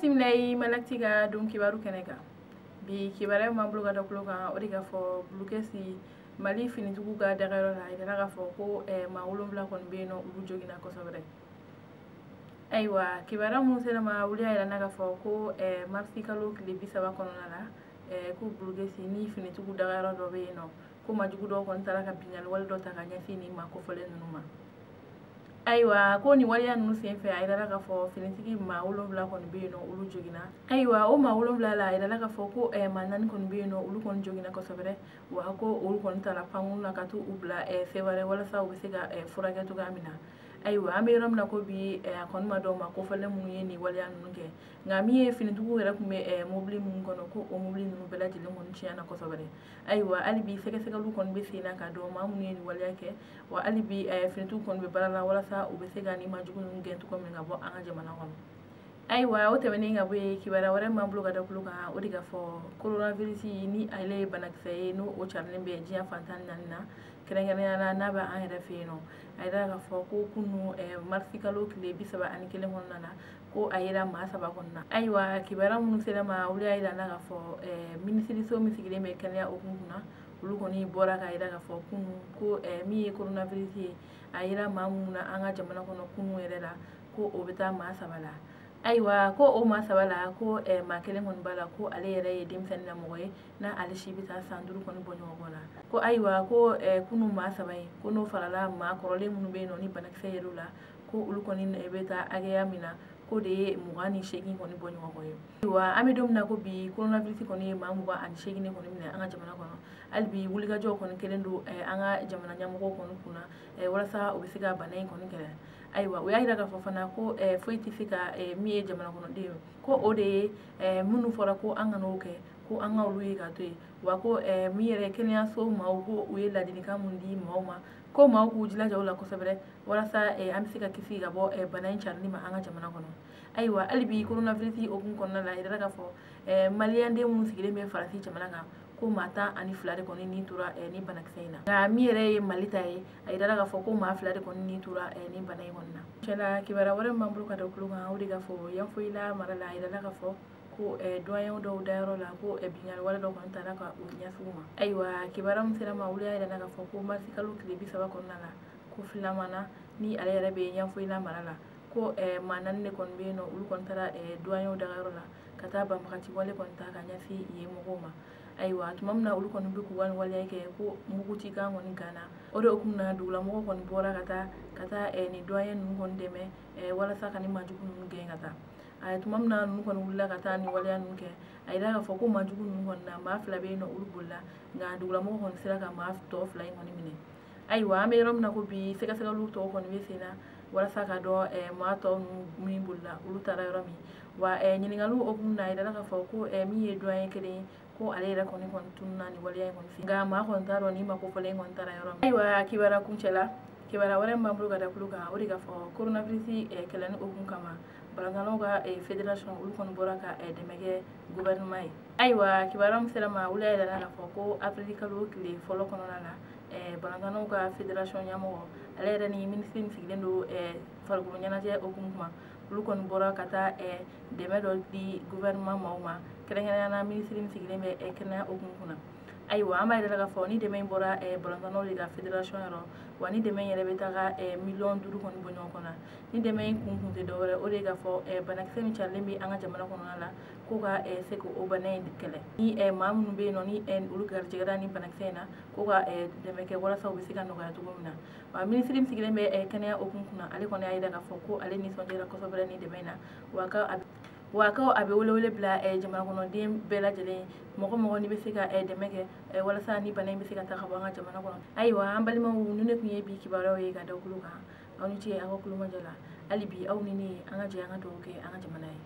Bisimila i Malactu ka don kibaru kɛnɛ kan. Bi kibaruya min b'an bolo ka da tulo kan, o de ka fɔ Bulukɛsi Mali finitigiw ka dagayɔrɔ la, a yirala k'a fɔ ko maa 7 kɔni bɛ yen nɔ, olu joginna kosɛbɛ. Ayiwa, kibaruya minnu sera ma, olu y'a yira k'a fɔ ko marisi kalo tile 30 kɔnɔna la, ko Bulukɛsi ni finitigiw dagayɔrɔ dɔ bɛ yen nɔ, ko majugu dɔw kɔni taara ka binkanni wale dɔ ta ka ɲɛsin nin maa kofɔlen ninnu ma. Ayiwa, ko nin waleya ninnu senfɛ, a yirala k'a fɔ finitigi maa 7 kɔni bɛ yen nɔ, olu joginna. Ayiwa, o maa 7 la, a yirala k'a fɔ ko maa 4 kɔni bɛ yen nɔ, olu kɔni joginna kosɛbɛ. Wa ko olu kɔni taara pankuru la ka t'u bila Sevare walasa u bɛ se ka furakɛ cogoya min na. Ayiwa, an bɛ yɔrɔ min na ko bi, a kɔni ma dɔn maa kofɔlen minnu ye nin waleya ninnu kɛ, nka min ye finitigiw yɛrɛ tun bɛ mobili minnu kɔnɔ, ko o mobili ninnu bɛɛ lajɛlen kɔni tiɲɛna kosɛbɛ. Ayiwa, hali bi sɛgɛsɛgɛliw kɔni bɛ sen na ka dɔn maa minnu ye nin waleya kɛ. Wa hali bi finitigiw kɔni bɛ baara la walasa u bɛ se ka nin maajugu ninnu gɛn cogo min ka bɔ an ka jamana kɔnɔ. Ayiwa, o tɛmɛnen ka bɔ yen, kibaruya wɛrɛ min b'an bolo ka da tulo kan, o de ka fɔ coronavirus ni ale ye banakisɛ ye, n'o o carilen bɛ diɲɛ fan 14 na, kɛrɛnkɛrɛnnenya la n'a bɛ an yɛrɛ fɛ yen nɔ. A yira k'a fɔ ko kunu marisi kalo tile 31 kɔnɔna na, ko a yera maa 3 kɔnɔna na. Ayiwa, kibaruya minnu sera ma, olu y'a yira k'a fɔ minisiriso min sigilen bɛ kɛnɛya hukumu kunna, olu kɔni bɔra k'a yira k'a fɔ kunu ko min ye coronavirus ye, a yera maa minnu na an ka jamana kɔnɔ kunu yɛrɛ la, ko o bɛ taa maa 3 la. Ayiwa, ko o maa 3 la, ko maa kelen kɔni b'a la, ko ale yɛrɛ ye denmisɛnnin na mɔgɔ ye, n'a ale si bɛ taa san 5 kɔni bɔ ɲɔgɔn la. Ko ayiwa, ko kunu maa 3 in, ko n'o farala maa kɔrɔlen minnu bɛ yen nɔ ni banakisɛ yer'u la, ko olu kɔni bɛ taa hakɛya min na, k'o de ye 28 kɔni bɔ ɲɔgɔn ye. Ayiwa, an bɛ don min na ko bi, coronavirus kɔni ye maa 28 de kɔni minɛ an ka jamana kɔnɔ. Hali bi wulikajɔw kɔni kɛlen don an ka jamana ɲɛmɔgɔw kɔni kunna, walasa u bɛ se ka bana in kɔni kɛlɛ. Ayiwa, u y'a yira k'a fɔ fana ko foyi tɛ se ka min ye jamana kɔnɔden ye, ko o de ye minnu fɔra ko an ka n'o kɛ, ko an ka olu ye ka to yen. Wa ko min yɛrɛ kɛnɛyaso maaw, ko u ye ladilikan mun di maaw ma, ko maaw k'u jilaja o la kosɛbɛ walasa an bɛ se ka kisi ka bɔ bana in carili ma an ka jamana kɔnɔ. Ayiwa, hali bi coronavirus hukumu kɔnɔna la, a yirala k'a fɔ maliyɛnden minnu sigilen bɛ Faransi jamana kan, ko maa 12 de kɔni ni tora ni banakisɛ in na. Nka min yɛrɛ ye Mali ta ye, a yirala k'a fɔ ko maa 2 de kɔni ni tora ni bana in kɔni na. Tiɲɛna, kibaruya wɛrɛ min b'an bolo ka da tulo kan, o de ka fɔ Yanfolila mara la, a yirala k'a fɔ ko doyen dɔw dayɔrɔ la, ko binkanni wale dɔ kɔni taara ka u ɲɛsin u ma. Ayiwa, kibaruya min sera ma, olu y'a yira k'a fɔ ko marisi kalo tile 30 kɔnɔna la, ko filamana ni ale yɛrɛ bɛ Yanfolila mara la, ko maa 4 de kɔni bɛ yen nɔ, olu kɔni taara doyen dagayɔrɔ la ka taa banbagaci wale kɔni ta ka ɲɛsin yen mɔgɔw ma. Ayiwa, tuma min na olu kɔni bɛ k'u ka nin waleya kɛ, ko mugucikan kɔni ganna, o de hukumu na dugulamɔgɔw kɔni bɔra ka taa nin doyen ninnu kɔni dɛmɛ walasa ka nin maajugu ninnu gɛn ka taa. A tuma min na ninnu kɔni wulila ka taa nin waleya ninnu kɛ, a yira k'a fɔ ko maajugu ninnu kɔni na, maa 2 bɛ yen nɔ, olu bolila, nka dugulamɔgɔw kɔni sera ka maa tɔ 2 in kɔni minɛ. Ayiwa, an bɛ yɔrɔ min na ko bi, sɛgɛsɛgɛliw tɔw kɔni bɛ sen na walasa ka dɔn maa tɔ ninnu min bolila, olu taara yɔrɔ min. Wa ɲininkaliw hukumu na, a yirala k'a fɔ ko min ye doyen kelen ye, ko ale yɛrɛ kɔni tununna nin waleya in kɔni fɛ, nka maa kɔni t'a dɔn ni maa kofɔlen kɔni taara yɔrɔ min. Ayiwa, kibaruya kuncɛ la, kibaruya wɛrɛ min b'an bolo ka da tulo kan, o de ka fɔ coronavirus kɛlɛli hukumu kama, balontannaw ka fédération olu kɔni bɔra ka dɛmɛ kɛ gouvernement ye. Ayiwa, kibaruya min sera ma, olu y'a yira k'a fɔ ko avril kalo tile fɔlɔ kɔnɔna la, balontannaw ka fédération ɲɛmɔgɔ ale yɛrɛ ni minisiri min sigilen don farikolo ɲɛnajɛ hukumu kuma, olu kɔni bɔra ka taa dɛmɛ dɔ di gouvernement maaw ma, kɛrɛnkɛrɛnnenya la minisiri min sigilen bɛ kɛnɛya hukumu kunna. Ayiwa, an b'a yira k'a fɔ ni dɛmɛ in bɔra balontannaw de ka fédération yɔrɔ, wa ni dɛmɛ in yɛrɛ bɛ taga miliyɔn 5 kɔni bɔ ɲɔgɔn kɔnɔ. Ni dɛmɛ in kun tɛ dɔwɛrɛ, o de ye k'a fɔ banakisɛ min carilen bɛ an ka jamana kɔnɔna la, ko ka se k'o bana in kɛlɛ. Ni maa minnu bɛ yen nɔ, ni olu garijɛgɛra ni banakisɛ in na, ko ka dɛmɛ kɛ walasa u bɛ se ka nɔgɔya cogo min na. Wa minisiri min sigilen bɛ kɛnɛya hukumu kunna, ale kɔni y'a yira k'a fɔ ko ale nisɔndiyara kosɛbɛ ni dɛmɛ in na, wa ko a bɛ welewele bila jamana kɔnɔden bɛɛ lajɛlen, mɔgɔ mɔgɔ n'i bɛ se ka dɛmɛ kɛ walasa ni bana in bɛ se ka ta ka bɔ an ka jamana kɔnɔ. Ayiwa, an balimaw, ninnu de tun ye bi kibaruyaw ye ka da tulo kan. Aw ni ce aw ka kulomajɔ la. Hali bi aw ni ne, an ka jɛ an ka dugawu kɛ an ka jamana ye.